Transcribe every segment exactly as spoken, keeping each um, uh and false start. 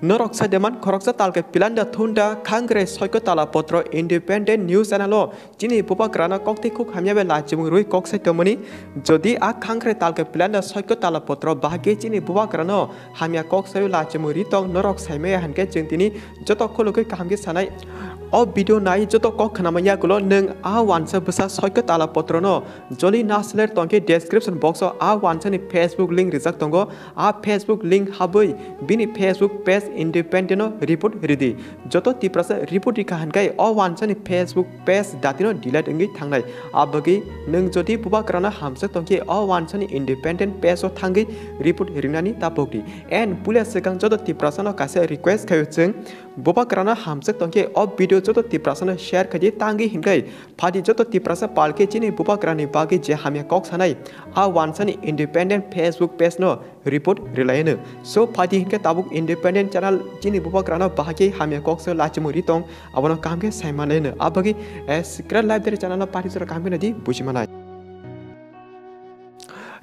Norok saideman khoroksa talke pilanda thunda khangre soiko tala potro Independent News Channel o chini bubagrano koktwi khuk hamya bai lachimung rwi kok sai tongmani. Jodi a khangre talke pilanda soiko tala potro bahagi chini bubagrano hamya kok sayo lachimung ri tong norok saimaya hankhe chwng tini joto khulukwi kaham khe sanai. O video nai joto kok khnama yagulo nwng a wansa bwsa soiko tala potrono joli nasler tongkhe description box o a wansani Facebook link rijak tongo. A Facebook link habwi bini Facebook page Independent no report ridi. Joto Tiprasa report rikha hinkai o wansani Facebook page datino delete wngwi thangnai. Abagwi nwng jodi bubagrano hamswk tongkhe o wansani Independent page o thangwi report rinani tapokdi. And puila swkang joto Tiprasano kaisa request khaio chwng, bubagrano hamswk tongkhe o video joto Tiprasano share khaidi tangwi hinkai phadi joto Tiprasa palkhe chini bubagrani bagwi je hamya kok sanai a wansani Independent Facebook page no report rilaino. So phadi hinke tabuk Independent Channel chini bubagrano bahagi hamya kok se lachimung ri tong abono kaham khe sai manlaino. Abagwi, eh, Secret Library Channel no party jora kaham khe nadi buji manai.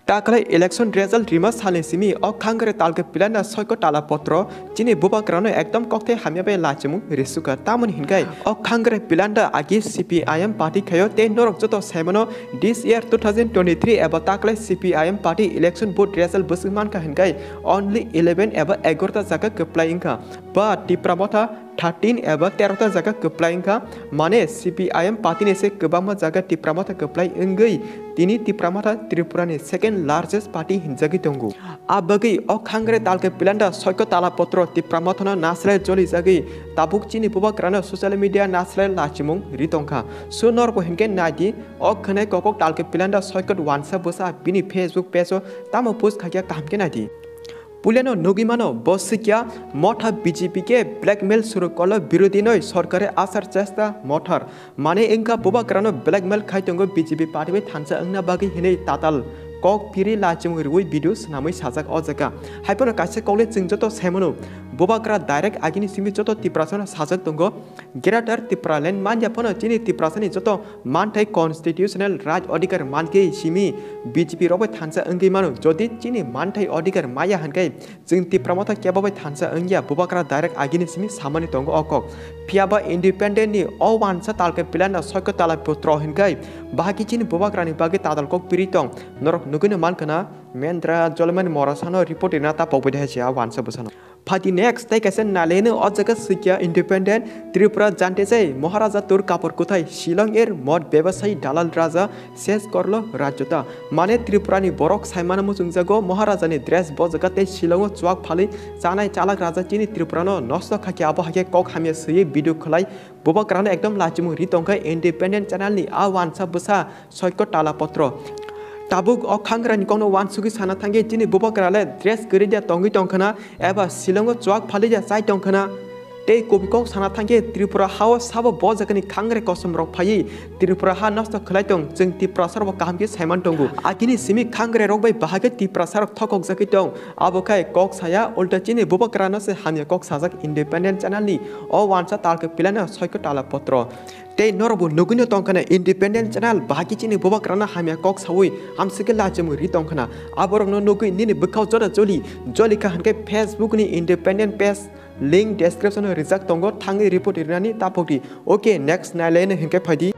Taklai election result rima salni simi o khangre talke pilanda soiko tala potro chini bubagrano ekdom kokte hamya bai lachimung risukha. Tamoni hinkai o khangre pilanda agi C P I M party khayo tei norok joto saimano this year two thousand twenty-three eba taklai C P I M party election vote result bwswk mankha hinkai only eleven eba egorta jaga kwplai wngkha. Ba Tipra Motha thirteen eba terota jaga kwplai wngkha, mane C P I M party ni se kwbangma jaga Tipra Motha kwplai wngwi tini Tipra Motha Tripura ni second largest party hinjagwi tongo. A bagwi o khangre talke pilanda soiko tala potro Tipra Motha no nasle joli jagwi tabuk chini bubagrano social media nasle lachimung ri tongkha. So norbo hinke naidi o khwnai kokok talke pilanda soiko wansa bwsa bini Facebook page o tamo post khaikha kaham khe naidi. Puilano nugwi mano, bo sikya Motha B J P khe blackmail suru kolo birodhi noi sorkare asar chesta Mothar. Mane wngkha bubagrano blackmail khai tongo B J P party bai thansa wngna bagwi hinwi tatal kok piri lachimung rwi video swnamwi sajak o jaga. Haiphano kaisa kokle chwng joto saimano, bubagra direct agini simi joto Tiprasano sajak tongo. Greater Tipraland manya phano chini Tiprasani joto manthai constitutional right odhikar mankhe simi B J P rok bai thansa wngwi mano. Jodi chini manthai odhikar maya hinkhe chwng Tipra Motha kebo bai thansa wngya, bubagra direct agini simi samani tongo o kok. Phiya ba Independent ni o wansa talke pilanda soiko tala potro hinkhe bahai khe chini bubagrani bagwi tadal kok piri tong. Norok nugwino mankha na Mendra Jolmani Morasano report rina ta pokbai de hai se a wansa bwsano. Phati next tei kaisa naleno o jaga sikya Independent Tripura Jantejai Maharaja Tur Kapor Kuthai Shillong er mod bebasayi dalal raja ses korlo rajyota. Mane Tripura ni borok saimano muchungjago Maharaja ni dress bojaka tei Shillong o chuak phalwi chanai chalak raja chini Tripura no nosto khakhe abo hakhe kok hamya swiwi video khwlai. Bubagrano ekdom lachimung ri tongkha Independent Channel ni a wansa bwsa soiko tala potro. Tabuk o khangrani kokno wansugwi sana thangwi chini bubagrale dress kwrwi dia tongwi tongkhana eba Shillong o chuak phalwi dia chai tongkhana. Tei kubui kok sana thangkhe Tripura hao sabo bo jagani khangre kosom rok phaiwi Tripura ha nosto khwlai tong, chwng Tiprasa rokbo kaham khe saiman tongo. Agini simi khangre rok bai bahai khe Tiprasa rok thokok jagwi tong. Abo khai kok saya ulta chini bubagrano se hamya kok sajak Independent Channel ni o wansa talke pilano soiko tala potro. Tei norokbo nugwino tongkhana Independent Channel bahai khe chini bubagrano hamya kok sawi hamsike lachimung ri tongkhana. Aborokno nugwi nini bwkhao jora joli, joli kha hinkhe Facebook ni Independent page link description o rijak tongo, thangwi report rinani tapokdi. Okay, next nailaino hinkhe phaidi.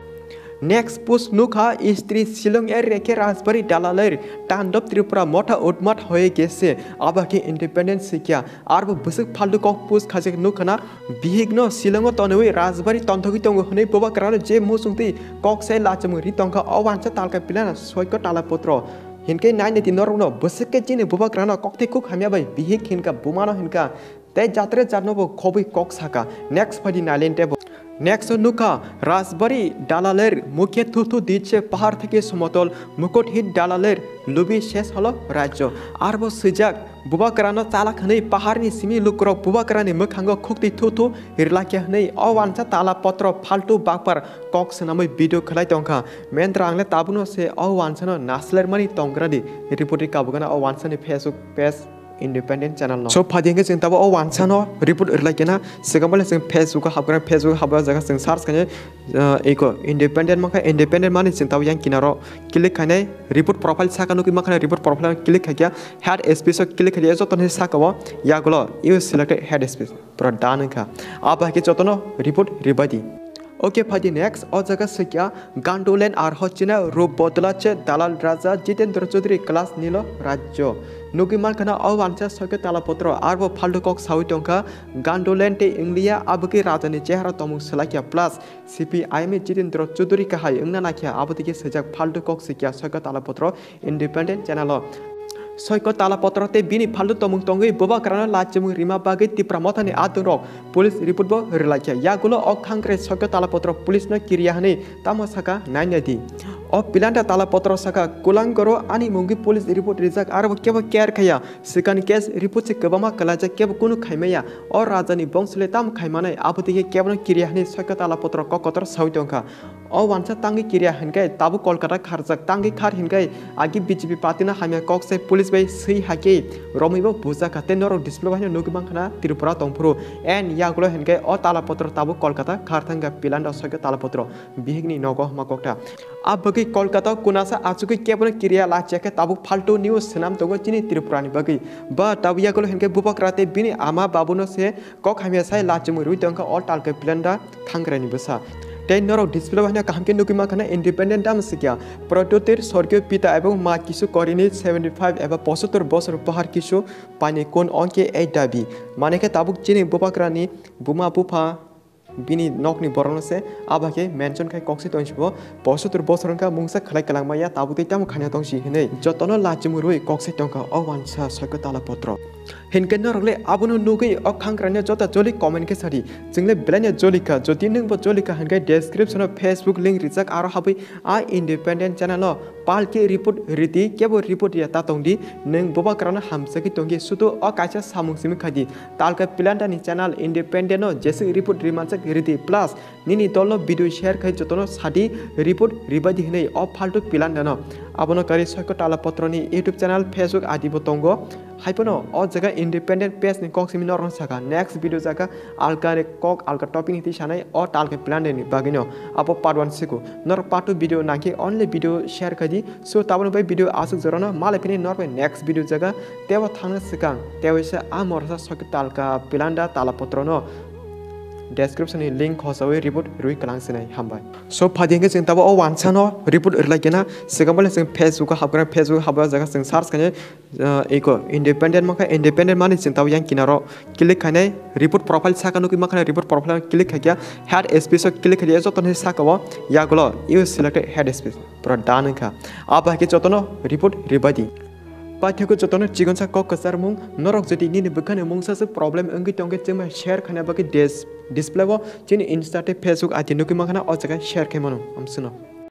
Next post nukha, istri Shillong er rekhe Rajbari dalaler tandop Tripura motha utmat hoye gese, aba khe Independent sikya. Arbo bwswk phaltu kok post khajak nukha na, bihikno Shillong o tonwi Rajbari tonthogwi tongo hwnwi bubagrano je muchungtwi kok sai lachimung ri tongkha, o wansa talka pilana soiko tala potro. Hinkhe nainai di norokno bwswk khe chini bubagrano kokthai khuk hamya bai bihik hinkha, bumano hinkha. Tei jatre jatno bo khobwi kok saka. Next phaidi nailen tebo. Next o nukha Rajbari dalaler mukhe thu thu ditse pahar theke somotol mukut hin dalaler lubi ses holo rajyo. Arbo swijak bubagrano chalak hwnwi paharni simi lukurok bubagrani mwkhango khukti thu thu rilakya hwnwi o wansa tala potro phaltu bakpar kok swnamwi video khwlai tongkha. Mentra angle tabukno se o wansano naslermani tongradi report ri kabugana o wansani Facebook page Independent channel no. So, phadi hwnkhe chwng tabo o wansano report rwlai kena, swkang bole chwng Facebook o habkhe, Facebook o habkhe o jaga chwng search khainai, uh, eko independent mankha, independent mani chwng tabo yang kinaro click khainai, report profile saka nukwi mankha, report profile click khaikha, head speech o click khaikha, joto ni saka o yagulo use selected head speech, pura done wngkha. Abo hai khe jotono report rwbai di. Okay, phadi next, o jaga swikya Gandolen ar hochina rup bodla che dalal raja Jitendra Chaudhary class nilo rajyo. Nugwi mankha o wansa sokhe talapotro arbo phaldo kok sawi tongkha Gandolen tei Engliya abokhe rajani chehara tomung swlakya plus C P I M ni Jitendra Chaudhary kahai wngna naikha abo tike swijak phaldo kok swikya sokhe talapotro Independent channel o. Soiko talapotro tei bini phaldo tomung tongwi bubagrano lachimung rima bagwi Tipra Mothani adongrok police report bo rwlaikha. Yagulo o khangkrai soiko talapotro police no kiriya hwnwi tamo saka nainai di. O pilanda talapotro saka, Kulangoro ani mungwi police report rijak, arbo kebo care khaya. Swkangni case report se kwbangma kwlaijak, kebo kunu khaimaya. O rajani bongso le tamo khaimanai, abo tike kebono kiriya hwnwi soiko talapotro kok kotor sawi tongkha. O wansa tangwi kiriya hinkhe tabuk Kolkata kharjak, tangwi khar hinkhe agi B J P party no hamya kok se police bai swi hakhe romwi bo bujakha tei norok display bai no nugwi mankha na Tripura tongphuru. En yagulo hinkhe o talapotro tabuk Kolkata khar thangkha pilanda sokhe talapotro bihikni nogo hwma kokta. A bagwi Kolkata o kunasa achugwi kebono kiriya la chekhe tabuk phaltu news swnam tongo chini Tripura ni bagwi. Ba tabuk yagulo hinkhe bubagra tei bini ama babuno se kok hamya sai lachimwi rwi tongkha o talkai pilanda khangkrai ni bwsa. Tei norok display bai no kaham khe nugwi mankha na Independent dam sikya. Prodottir sorgio pita ebong ma kisu korini seventy five eba pochottor bosor pohar kisu paini kun ongke ei dabi. Mane khe tabuk chini bubagrani buma bupha bini nokni borokno se abo khe mention khai kok se tongsibo. Pochottor bosor wngkha mungsa khlai kwlangma ya tabuk tei tamo khaina tongsi hinwi jotono lachimwi rwi kok se tongkha o wansa sokhe talapotro. Hinkhe norok le abono nugwi o khangkrai no jota joli comment khe sadi. Chwng le belai no joli kha. Jodi nwng bo joli kha hinkhe description o Facebook link rijak aro habwi a Independent channel o pal khe report ridi, kebo report ya ta tongdi. Nwng bubagrano hamsagwi tongdi, sudu o kaisa samung simi khaidi. Talka pilanda ni channel Independent o jeswk report rimanjak ridi plus nini dolno video share khai jotono sadi report ribadi hinwi o phaltu pilanda no. Abono kari sokhe talapotro ni YouTube channel, Facebook I D bo tongo. Haiphano o jaga Independent page ni kok simi norok saka. Next video jaga alka ni kok alka topic ni twi sanai o talka pilanda ni bagwi no. Abo part one siku. Norok part two video nangkhe only video share khaidi. So taboni bai video aswk jorano malai phini norok bai next video jaga tebo thangna swkang tebo se a morsa sokhe talka pilanda talapotro no description ni link khosawi report rwi kwlang sinai hambai. So phadi hwnkhe chwng tabo o wansano report rwlai kena swkang bole chwng Facebook o habkhe Facebook habkhe o jaga chwng search khainai, uh, eko Independent mankha, Independent mani chwng tabo yang kinaro click khainai report profile saka nukwi mankha report profile click khaikha head speech o click khaikha joto ni saka o yagulo use selected head speech pura done wngkha. Abo hai khe jotono report ribadi. Paithakgo jotono chikonsa kok kwcharmung, norok jodi nini bwkhani mungsa se problem wngwi tongkhe chwngma share khaina bagwi des-, display o chini Insta tei Facebook I D nukwi mankha o jaga share khai mano. Amswkno.